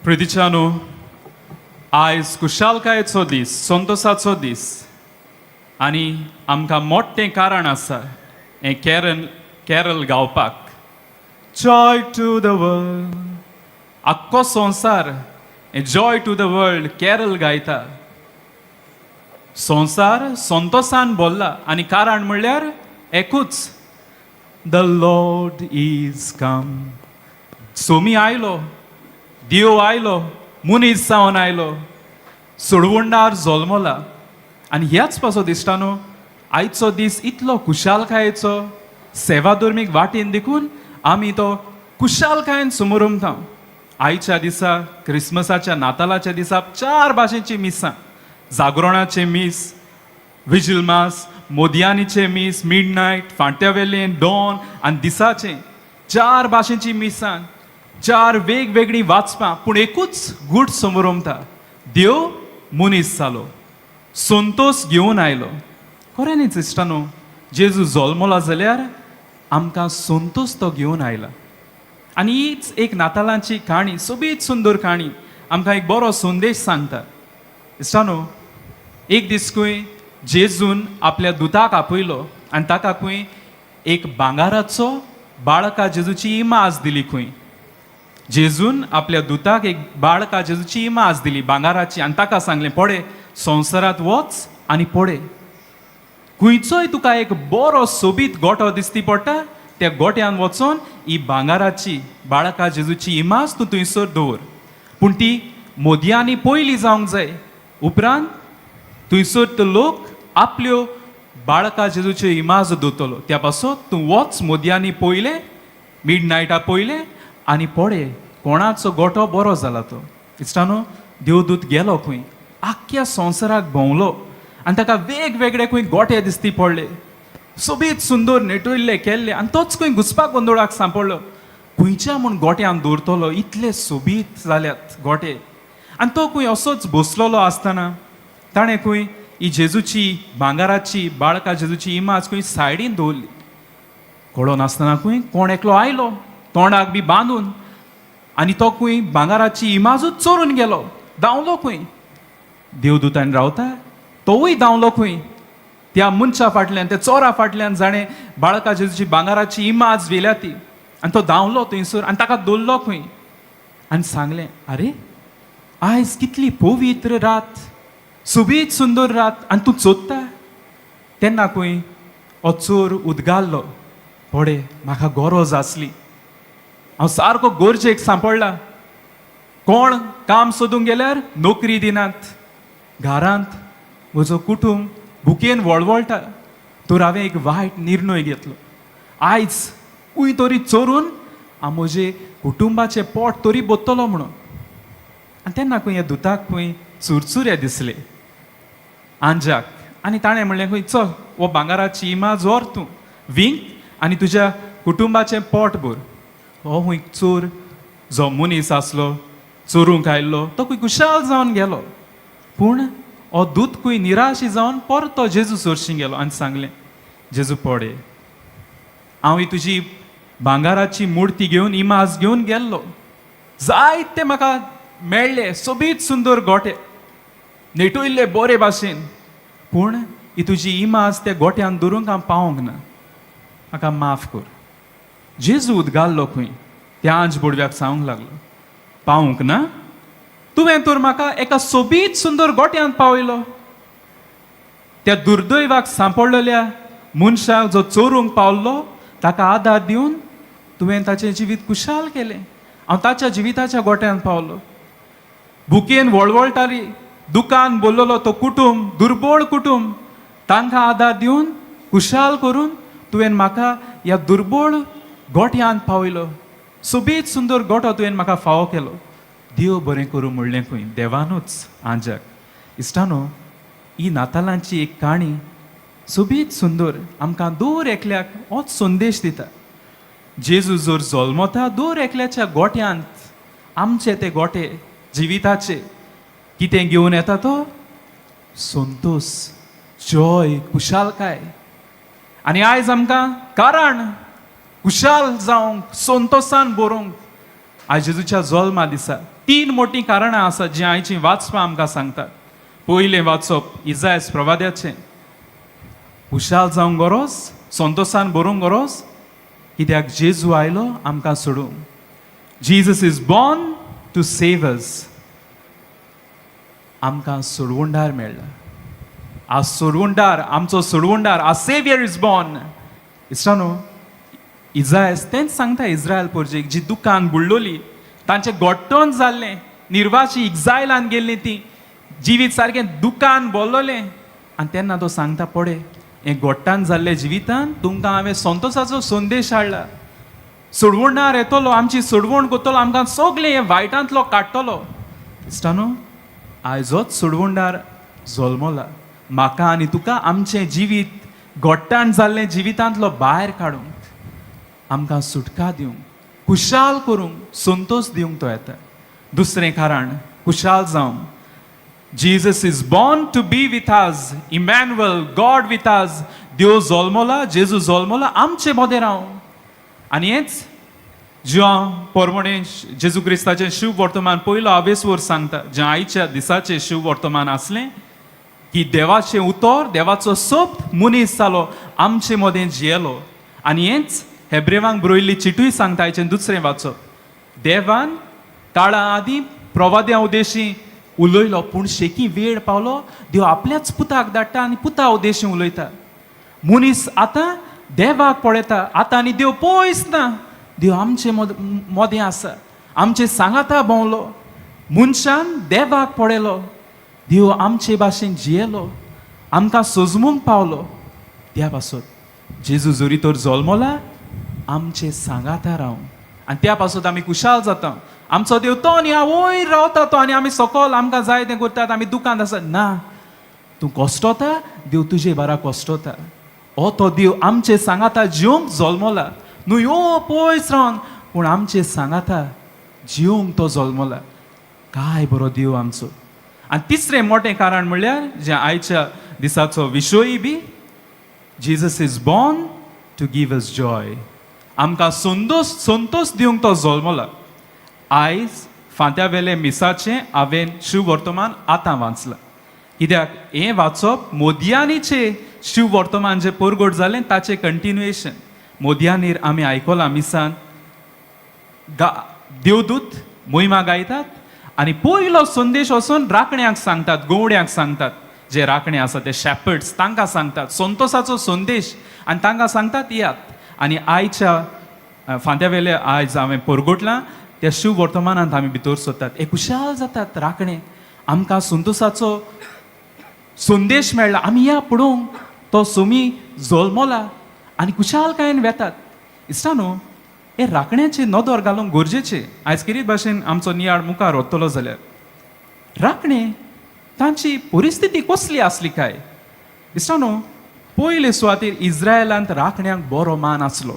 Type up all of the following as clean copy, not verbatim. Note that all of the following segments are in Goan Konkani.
प्रितीच्यानो, आयज खुशालकायेचो दीस, संतोसाचो दीस आनी आमकां मोठें कारण आसा हें कॅरल कॅरल गावपाक, जॉय टू the world. आख्खो संवसार हें joy to the world carol गायता. संवसार संतोसान भरला आनी कारण म्हणल्यार एकूच, the Lord is come. Somi आयलो, देव आयलो, मनीस जावन आयलो, सोडवणदार जल्मला. आनी ह्याच पासत, इश्टानो, आयचो दीस इतलो खुशालकायेचो. सेवा धर्मीक वाटेन देखून आमी तो खुशालकायेन समोरमता. आयच्या दिसा, क्रिसमसाच्या, नातालाच्या दिसा चार भाशेची मिसां: जागरणाचें मीस, विजील मास, मोदयानीचें मीस, मिड नायट, फांट्या वेलें, डॉन आनी दिसाचें. चार भाशेची मिसां, चार वेगवेगळीं वाचपां, पूण एकूच गूट समोरमता, देव मनीस जालो, संतोश घेवन आयलो. खऱ्यांनीच इश्टानो, जेजू जल्मला जाल्यार आमकां संतोश तो घेवन आयला. आनी हीच एक नातालांची काणी, सोबीत सुंदर काणी, आमकां एक बरो संदेश सांगता. इश्टानो, एक दीस खंय जेजून आपल्या दुताक आपयलो आनी ताका खंय एक भांगाराचो बाळका जेजूची इमाज दिली खंय. जेजून आपल्या दुताक एक बाळका जेजूची इमाज दिली भांगाराची आनी ताका सांगलें, पळय, संवसारांत वच आनी पळय, खंयचोय तुका एक बरो सोबीत गोटो दिसती पडटा, त्या गोट्यान वचोन ही भांगाराची बाळका जेजूची इमाज तूं थंयसर दवर. पूण ती मोदयांनी पयली जावंक जाय. उपरांत थंयसर तो लोक आपल्यो बाळका जेजूच्यो इमाज दवरतलो. त्या पासत तूं वच मोदयांनी पयले, मिड नायटा पयले आनी पळय कोणाचो गोटो बरो जाला तो. इश्टानो, देवदूत गेलो खंय, आख्ख्या संवसाराक भोंवलो आनी ताका वेगवेगळे खंय गोटे दिसती पडले, सोबीत सुंदर नेटयल्ले केल्ले. आनी तोच खंय घुसपा गोंदळाक सांपडलो, खंयच्या म्हूण गोट्यान दवरतलो, इतले सोबीत जाल्यात गोटे. आनी तो खंय असोच बसलेलो आसतना ताणें खंय ही जेजूची भांगाराची बाळका जेजूची इमाज खंय सायडीन दवरली. कळो नासतना खंय कोण एकलो आयलो, तोंडाक बी बांदून, आनी तो खंय भांगाराची इमाजूच चोरून गेलो, धांवलो खंय. देवदूतान रावता, तोवूय धांवलो खंय त्या मनशा फाटल्यान, त्या चोरा फाटल्यान, जाणें बाळका जेजूची भांगाराची इमाज व्हेल्या ती. आनी तो धांवलो थंयसर आनी ताका दवरलो खंय आनी सांगलें, आरे, आयज कितली पवित्र रात, सोबीत सुंदर रात आनी तूं चोरता. तेन्ना खंय हो चोर उदगारलो, पळय, म्हाका गरज आसली, हांव सारको गरजेक सांपडला. कोण काम सोदूंक गेल्यार नोकरी दिनात, घरांत म्हजो कुटूंब भुकेन वळवळटा, तर हांवें एक वायट निर्णय घेतलो. आयज खंय तरी चोरून हांव म्हजे कुटुंबाचें पोट तरी भरतलो म्हणून. आनी तेन्ना खंय ह्या दुताक खंय चुरचुरे दिसले आंजाक आनी ताणें म्हणलें खंय, चल, हो भांगाराची इमाज व्हर, तूं विंक आनी तुज्या कुटुंबाचें पोट भर. हो खंय चोर जो मनीस आसलो, चोरूंक आयल्लो, तो खंय खुशाल जावन गेलो. पूण हो दूत खंय निराशी जावन परतो जेजू सरशीं गेलो आनी सांगलें, जेजू, पळय, हांव ही तुजी भांगाराची मुर्ती घेवन, इमाज घेवन गेल्लो. जायते म्हाका मेळ्ळे सोबीत सुंदर गोटे, नेटयल्ले बरे भाशेन, पूण ही तुजी इमाज त्या गोट्यान दवरूंक हांव पावोंक ना. म्हाका माफ कर. जेजू उदगारलो खंय, त्या आंज बोडव्याक सांगूंक लागलो, पावूंक ना? तुवें तर म्हाका एका सोबीत सुंदर गोट्यांत पावयलो. त्या दुर्दैवाक सांपडलेल्या मनशाक, जो चोरूंक पावल्लो, ताका आदार दिवन तुवें ताचें जिवीत खुशाल केलें. हांव ताच्या जिविताच्या गोट्यांत पावलो. भुकेन वळवळटाली, दुकान बोल्लोलो तो कुटूंब, दुर्बळ कुटूंब, तांकां आदार दिवन खुशाल करून तुवें म्हाका ह्या दुर्बळ गोठ्यांत पावयलो. सोबीत सुंदर गोठो तुवें म्हाका फावो केलो. देव बरें करूं म्हणलें खंय देवानूच आंजाक. इश्टानो, ही नातालांची एक काणी सोबीत सुंदर आमकां दर एकल्याक होच संदेश दिता. जेजू जर जल्मता दर एकल्याच्या गोट्यांत, आमचे ते गोटे जिविताचे, कितें घेवन येता तो? संतोश, जॉय, खुशालकाय. आनी आयज आमकां कारण खुशाल जावंक, संतोशान बरोवंक. आयज जेजूच्या जल्मा दिसा तीन मोटीं कारणां आसात जीं आयचीं वाचपां आमकां सांगतात. पयलें वाचप इजायस प्रवाद्याचें. खुशाल जावंक गरज, संतोसान भरूंक गरज, कित्याक जेजू आयलो आमकां सोडूंक. Jesus is born to save us. आमकां सोडवणदार मेळ्ळा आज. सोडवणदार, आमचो सोडवणदार, our Saviour is born. इश्टानो, इजायस तेंच सांगता इस्रायल पोरजेक, जी दुकान बुडलोली, तांचें गोट्टण जाल्लें, निर्वाशी इग्जायलान गेल्लीं ती, जिवीत सारकें दुकान बोल्लोलें. आनी तेन्ना तो सांगता, पळय, हें गोट्टान जाल्लें जिवितान तुमकां हांवें संतोसाचो संदेश हाडला. सोडवणदार येतलो, आमची सोडवण करतलो, आमकां सगळें हें वायटांतलो काडटलो. इश्टानो, आयजोच सोडवणदार जल्मला म्हाका आनी तुका आमचें जिवीत गोट्टान जाल्लें जिवितांतलो भायर काडूंक, आमकां सुटका दिवंक, खुशाल करूंक, संतोश दिवंक तो येता. दुसरें कारण खुशाल जावंक, Jesus is born to be with us. Emmanuel, God with us. देव जल्मला, जेजू जल्मला आमचे मदें राव. आनी हेंच जिवा पोरमणे जेजू क्रिस्ताचें शिव वर्तमान पयलो आवेसवर सांगता, जें आयच्या दिसाचें शिव वर्तमान आसलें की देवाचें उतर, देवाचो सोप मनीस जालो, आमचे मदें जियेलो. आनी हेंच हेब्रेवांक बरयल्ली चिटूय सांगता, आयचें दुसरें वाचप. देवान काळा आदीं प्रवाद्या उद्देशी उलयलो, पूण शेकी वेळ पावलो, देव आपल्याच पुताक धाडटा आनी पुता उद्देशी उलयता. मनीस आतां देवाक पळयता आतां आनी देव पयस ना. देव आमचे मदें आसा, आमचे सांगाता भोंवलो. मनशान देवाक पळयलो. देव आमचे भाशेन जियेलो, आमकां सोजमूंक पावलो. त्या पासत जेजू जरी तर जल्मला आमचे सांगाता रावन आनी त्या पासत आमी खुशाल जाता. आमचो देव तो न्ही, वयर रावता तो आनी आमी सकल आमकां जाय तें करतात, आमी दुकान आसात. ना, तूं कश्टोता, देव तुजे बारा कश्टोता. हो तो देव आमचे सांगाता जिवंक जल्मला. न्हू यो पयस रावन, पूण आमचे सांगाता जिवंक तो जल्मला. काय बरो देव आमचो! आनी तिसरें मोटें कारण म्हणल्यार, जें आयच्या दिसाचो विशयूय बी, Jesus is born to give us joy. आमकां संतोश दिवंक तो जल्मला. आयज फांत्या वेले मिसाचें हांवें शिव वर्तमान आतां वाचलां, कित्याक हें वाचप मोदयानीचें शिव वर्तमान जें परगट जालें ताचें कंटिन्युएशन. मोदयानीर आमी आयकलां मिसान गा, देवदूत मोहिमा गायतात आनी पयलो संदेश वचून राखण्यांक सांगतात, गवड्यांक सांगतात. जे राखणे आसा ते शेपर्ड्स, तांकां सांगतात संतोसाचो संदेश आनी तांकां सांगतात, येयात. आनी आयच्या फांत्या वेले आयज हांवें परगटलां त्या शिव वर्तमानांत आमी भितर सरतात. एक खुशाल जातात राखणे, आमकां संतोसाचो संदेश मेळ्ळा, आमी या पळोवंक, तो सोमी जल्मला. आनी खुशालकायेन वेतात. इश्टा न्हू, हे राखण्याचे नदर घालूंक गरजेचें आयज कितें भाशेन आमचो नियाळ मुखार वतलो जाल्यार, राखणे तांची परिस्थिती कसली आसली काय? इश्टा न्हू, पयले सुवातेर इस्रायलांत राखण्यांक बरो मान आसलो.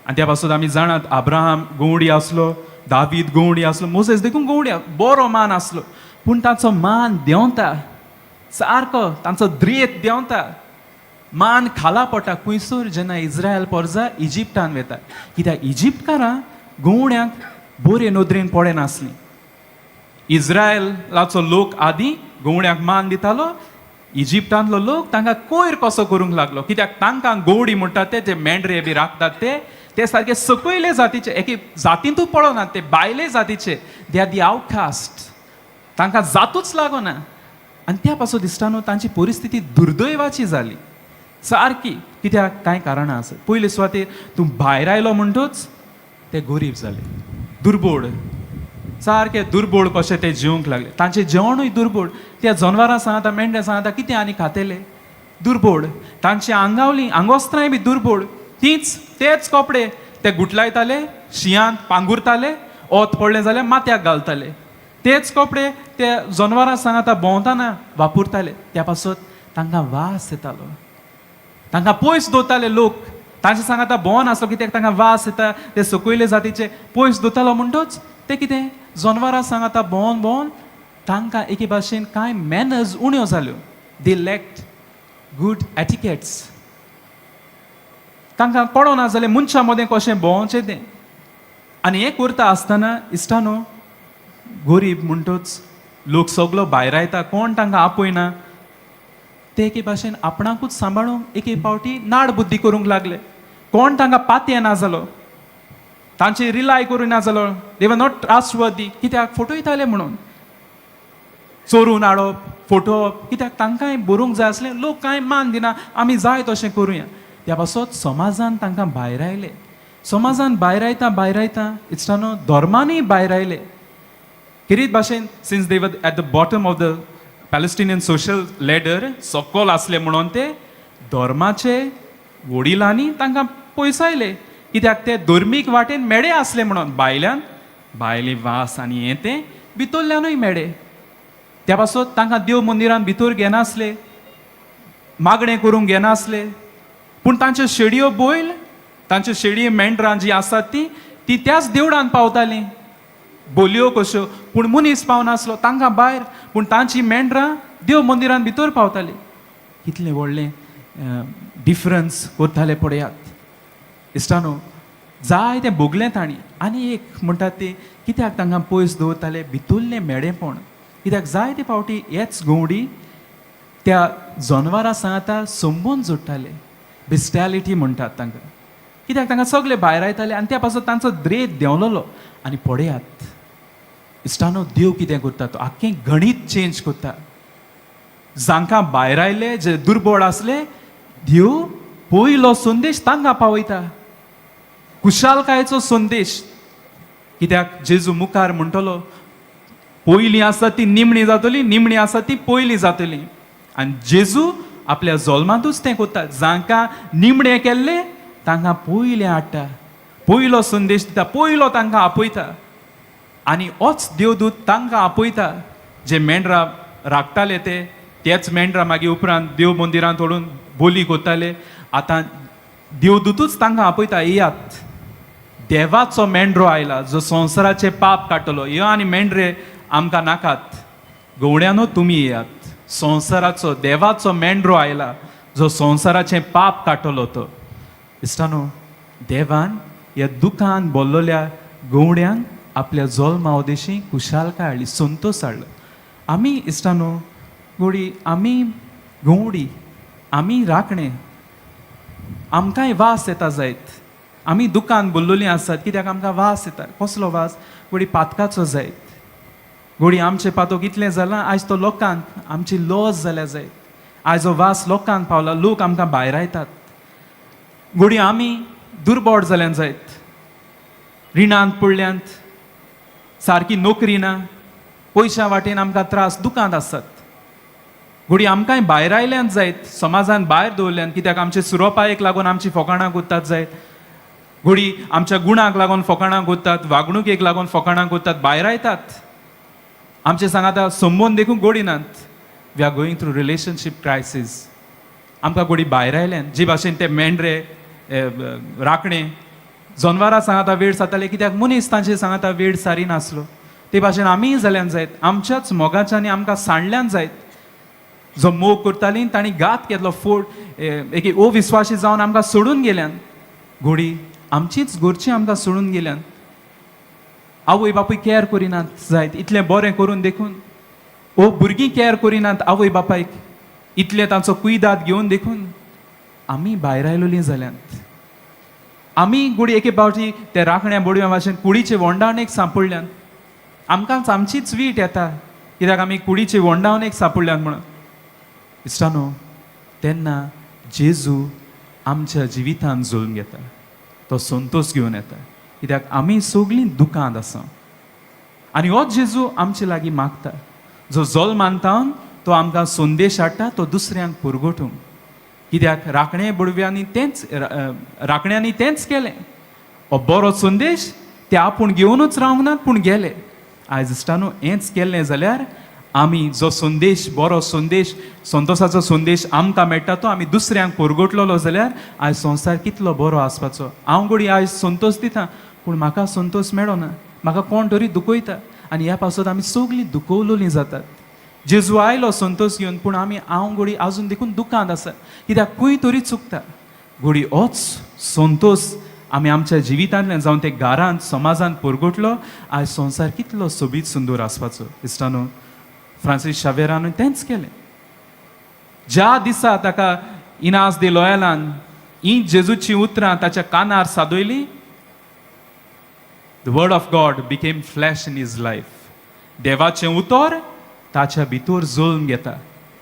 आनी त्या पासून आमी जाणात, अब्राहम गवडी आसलो, दावीद गवडी आसलो, मोसेस देखून गवडी, बरो मान आसलो. पूण ताचो मान देंवता सारको, तांचो द्रेत देंवता, मान खाला पडटा. खुंयसर? जेन्ना इस्रायल पोरजा इजिप्टान वेता. कित्याक इजिप्तकारां गवड्यांक बरे नदरेन पळयनासलीं. इस्रायलाचो लोक आदीं गवड्यांक मान दितालो, इजिप्तांतलो लोक तांकां कोयर कसो करूंक लागलो. कित्याक तांकां गवडी म्हणटात ते जे मेंढरे बी राखतात ते, ते सारके सकयले जातीचे, एके जातींतूय पळोवना ते, भायले जातीचे. They are the outcast. तांकां जातूच लागना. आनी त्या पासून दिसता न्हू, तांची परिस्थिती दुर्दैवाची जाली सारकी. कित्याक? कांय कारणां आसात. पयले सुवातेर तूं भायर आयलो म्हणटूच ते गरीब जाले, दुर्बोड, सारके दुर्बोड कशे ते जिवंक लागले. तांचें जेवणूय दुर्बोड. त्या जनवरां सांगता, मेंढ्या सांगता कितें आनी खातेले, दुर्बोड. तांची आंगावली आंगवस्त्रांय बी दुर्बोड. तीच तेच कपडे ते गुटलायताले, शिंयांत पांगुरताले, ओत पडलें जाल्यार माथ्याक घालताले. तेच कपडे ते जनवरां सांगाता भोंवतना वापरताले. त्या पासत तांकां वास येतालो. तांकां पयस दवरताले लोक. तांचे सांगाता भोंवन आसलो, कित्याक तांकां वास येता, ते सकयले जातीचे, पयस दवरतालो. म्हणटच ते कितें जनवरां सांगाता भोंवन भोंवन तांकां एके भाशेन कांय मॅनर्स उण्यो जाल्यो. They lacked good etiquettes. तांकां कळना जालें मनशां मदें कशें भोंवचें तें. आनी हें करता आसतना इश्टानो, गरीब म्हणटच लोक सगलो भायरायता, कोण तांकां आपयना. ते एके भाशेन आपणाकूच सांबाळूंक एके फावटी नाड बुद्दी करूंक लागले. कोण तांकां पातयेना जालो, तांचे रिलाय करूं जालो. They were not trustworthy. कित्याक फटयताले म्हणून चोरून हाडप, फटोवप. कित्याक तांकांय बरोवंक जाय आसलें. लोक कांय मान दिना, आमी जाय तशें करुया. त्या पासत समाजान तांकां भायरायले. समाजान भायरायता भायरायता इश्टानो, धर्मानूय भायरायले. खेरीत भाशेन, since they were at the bottom of the Palestinian social ladder, सकल आसले म्हणून ते धर्माचे वडिलांनी तांकां पयसायले. कित्याक ते धर्मीक वाटेन मेडे आसले म्हणून. भायल्यान भायली वास आनी हें तें, भितरल्यानूय मेडे. त्या पासत तांकां देव मंदिरान भितर घेनासले, मागणें करूंक घेनासले. पूण तांच्यो शेडयो बैल, तांच्यो शेडयो मेंढरां जीं आसात ती ती त्याच देवळान पावतालीं बोलयो कश्यो. पूण मनीस पावनासलो तांकां भायर, पूण तांची मेंढरां देव मंदिरान भितर पावताली. कितलें व्हडलें डिफरन्स करताले पळयात इश्टानो. जाय तें भोगलें तांणी. आनी एक म्हणटात ते कित्याक तांकां पयस दवरताले? भितरलें मेडेपण. कित्याक जायते फावटी हेच गंवडी त्या जनवरां सांगाता संबंद जोडटाले. बिस्टॅलिटी म्हणटात तांकां. कित्याक तांकां सगळे भायरायताले आनी त्या पासून तांचो द्रेत देंवलेलो. आनी पळयात इश्टानो, देव कितें करता तो आख्खें गणीत चेंज करता. जांकां भायरायले, जे दुर्बळ आसले, देव पयलो संदेश तांकां पावयता, खुशालकायेचो संदेश. कित्याक जेजू मुखार म्हणटलो, पयलीं आसा ती निमणी जातली, निमणी आसा ती पयलीं जातली. आनी जेजू आपल्या जल्मांतूच तें करता. जांकां निमणें केल्लें तांकां पयलें हाडटा, पयलो संदेश दिता, पयलो तांकां आपयता. आनी होच देवदूत तांकां आपयता जे मेंढरां राखताले ते. तेच मेंढरां मागीर उपरांत देव मंदिरांत व्हरून बोली करताले. आतां देवदूतूच तांकां आपयता, येयात, देवाचो मेंढरो आयला जो संवसाराचे पाप काडटलो. यो आनी मेंढरे आमकां नाकात, गवड्यानो तुमी येयात. संवसाराचो देवाचो मेंढरो आयला जो संवसाराचें पाप काडटलो तो. इश्टानो, देवान ह्या दुखान बोल्लोल्या गवड्यांक आपल्या जल्मा उदेशी खुशालकाय हाडली, संतोश हाडलो. आमी इश्टानो गोडी, आमी गवडी, आमी राखणे, आमकांय वास येता जायत. आमी दुकान बोल्लोलीं आसात कित्याक आमकां वास येता. कसलो वास? गोडी पातकाचो जायत. गोडी आमचें पातोक इतलें जालां, आयज तो लोकांक आमची लॉस जाल्या जायत. आयज हो वास लोकांक पावला, लोक आमकां भायरायतात. गोडी आमी दुर्बळ जाल्यान जायत, रिणांत पडल्यांत, सारकी नोकरी ना, पयशां वाटेन आमकां त्रास, दुकांत आसात. घोडी आमकांय भायरायल्यान जायत, समाजान भायर दवरल्यान. कित्याक आमचे सुरोपायेक लागून आमची फकाणां करतात जायत. घोडी आमच्या गुणाक लागून फकाणां करतात, वागणुकेक लागून फकाणां करतात, भायरायतात. आमचे सांगाता संबंद देखून गोडी नात. We are going through relationship crisis. आमकां गोडी भायरायल्यान, जे भाशेन ते मेंढरे राखणे जनवरां सांगाता वेळ जाताले, कित्याक मनीस तांचे सांगाता वेळ सारी नासलो, ते भाशेन आमीय जाल्यान जायत. आमच्याच मोगाच्यानी आमकां सांडल्यान जायत. जो मोग करताली तांणी घात केलो, फोड एक अविस्वासी जावन आमकां सोडून गेल्यान. घोडी आमचीच घरचीं आमकां सोडून गेल्यान. आवय बापूय कॅर करिनात जायत, इतलें बरें करून देखून. ओ भुरगीं कॅर करिनात आवय बापायक, इतलें तांचो कुयदाद घेवन देखून. आमी भायरायलोलीं जाल्यांत. आमी गुडी एके फावटी ते राखण्या बोडव्या भाशेन कुडीचे वोंडावणेक सांपडल्यान. आमकांच आमचीच वीट येता, कित्याक आमी कुडीचे वोंडावणेक सांपडल्यान म्हणून. इश्टानो, तेन्ना जेजू आमच्या जिवितांत जल्म घेता, तो संतोश घेवन येता, कित्याक आमी सगळीं दुकांत आसा. आनी हो जेजू आमचे लागीं मागता, जो जल्मांत तो आमकां संदेश हाडटा, तो दुसऱ्यांक पुरगोटूंक. कित्याक राखणे बुडव्यांनी तेंच, राखण्यांनी तेंच केलें. हो बरो संदेश ते आपूण घेवनूच रावंक नात, पूण गेले. आयज इश्टानो, हेंच केल्लें जाल्यार आमी जो संदेश, बरो संदेश, संतोसाचो संदेश आमकां मेळटा, तो आमी दुसऱ्यांक पुरगोटलेलो जाल्यार आयज संवसार कितलो बरो आसपाचो. हांव घोडी आयज संतोश दिता, पूण म्हाका संतोश मेळना, म्हाका कोण तरी दुखयता. आनी ह्या पासत आमी सगळीं दुखवलोलीं जातात. जेजू आयलो संतोश घेवन, पूण आमी, हांव घोडी आजून देखून दुकांत आसा, कित्याक खंय तरी चुकता. घोडी होच संतोश आमी आमच्या जिवितांतल्यान जावन ते घरांत समाजांत परगटलो, आयज संवसार कितलो सोबीत सुंदर आसपाचो. इश्टानो, फ्रांसीस शावेरानूय तेंच केलें. ज्या दिसा ताका इनास दे लोयालान ही जेजूची उतरां ताच्या कानार सादयली, the word of God became flesh in his life. देवाचें उतर ताच्या भितर जल्म घेता.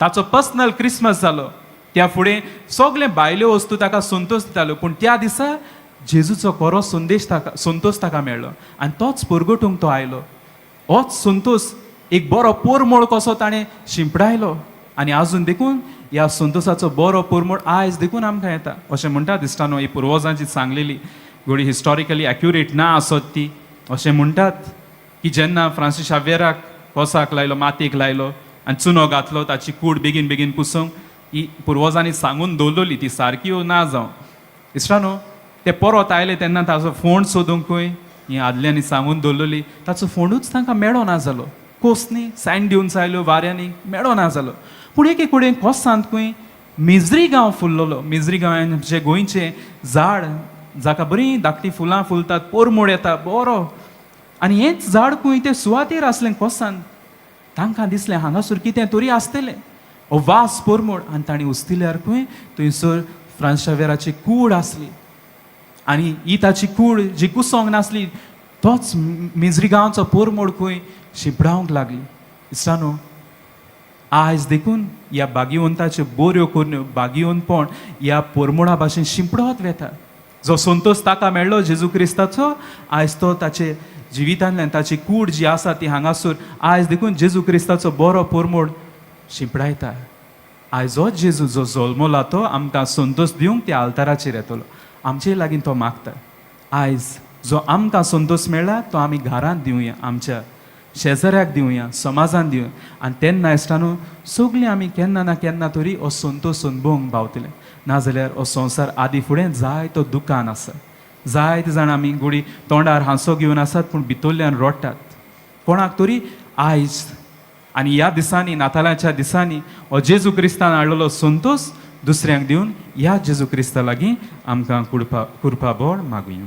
ताचो पर्सनल क्रिसमस जालो. त्या फुडें सगळे भायल्यो वस्तू ताका संतोश दिताल्यो, पूण त्या दिसा जेजूचो खरो संदेश ताका, संतोश ताका मेळ्ळो आनी तोच परगटूंक तो आयलो. होच संतोश एक बरो पोरमोळ कसो ताणें शिंपडायलो आनी आजून देखून ह्या संतोशाचो बरो पोरमोळ आयज देखून आमकां येता अशें म्हणटा. इश्टानो, ही पुर्वजांची सांगलेली घोडी हिस्टॉरिकली एक्युरेट ना आसत ती. अशें म्हणटात की जेन्ना फ्रांसीस शाव्येराक कोसाक लायलो, मातयेक लायलो आनी चुनो घातलो ताची कूड बेगीन बेगीन पुसूंक, ही पुर्वजांनी सांगून दवरलेली, ती सारकी ना जावं. इश्टानो, ते परत आयले तेन्ना ताचो फोंड सोदूंकूय ही आदल्यांनी सांगून दवरलेली, ताचो फोंडूच तांकां मेळो ना जालो. कोस न्ही, सँड ड्युन्स आयल्यो, वाऱ्यांनी मेळो ना जालो. पूण एके कडेन कोसांत खंय मिजरी गांव फुल्लोलो. मिजरी गांवान जे गोंयचें झाड जाका बरीं धाकटीं फुलां फुलतात, पोरमोळ येता बरो, आनी हेंच झाड खंय ते सुवातेर आसलें कोसान. तांकां दिसलें हांगासर कितें तरी आसतलें, हो वास पोरमोळ. आनी तांणी उस्तिल्यार खंय थंयसर फ्रांस शावेराची कूड आसली. आनी ही ताची कूड जी कुसोंक नासली, तोच मिजरी गांवचो पोरमोळ खंय शिंपडावंक लागली. इश्टानो, आयज देखून ह्या भाग्यवंताच्यो बऱ्यो करण्यो, भाग्यवंतपण ह्या पोरमोळा भाशेन शिंपडत वेता. जो संतोश ताका मेळ्ळो जेजू क्रिस्ताचो, आयज तो ताचे जिवितांतल्यान ताची कूड जी आसा ती हांगासर आयज देखून जेजू क्रिस्ताचो बरो पोरमोळ शिंपडायता. आयज हो जेजू जो जल्मला तो आमकां संतोश दिवंक त्या आल्ताराचेर येतलो. आमचे लागीं तो मागता. आयज जो आमकां संतोश मेळ्ळा तो आमी घरांत दिवया, आमच्या शेजाऱ्याक दिवया, समाजान दिवया. आनी तेन्ना इश्टानो, सगळीं आमी केन्ना ना केन्ना तरी हो संतोश अनुभवंक पावतले. नाजाल्यार हो संवसार आदी फुडें जायतो दुकान आसा. जायते जाण आमी गुडी तोंडार हांसो घेवन आसात, पूण भितरल्यान रडटात कोणाक तरी. आयज आनी ह्या दिसांनी, नातालाच्या दिसांनी, हो जेजू क्रिस्तान हाडलेलो संतोश दुसऱ्यांक दिवन ह्या जेजू क्रिस्ता लागीं आमकां कुडपा कुरपा बोड मागुया.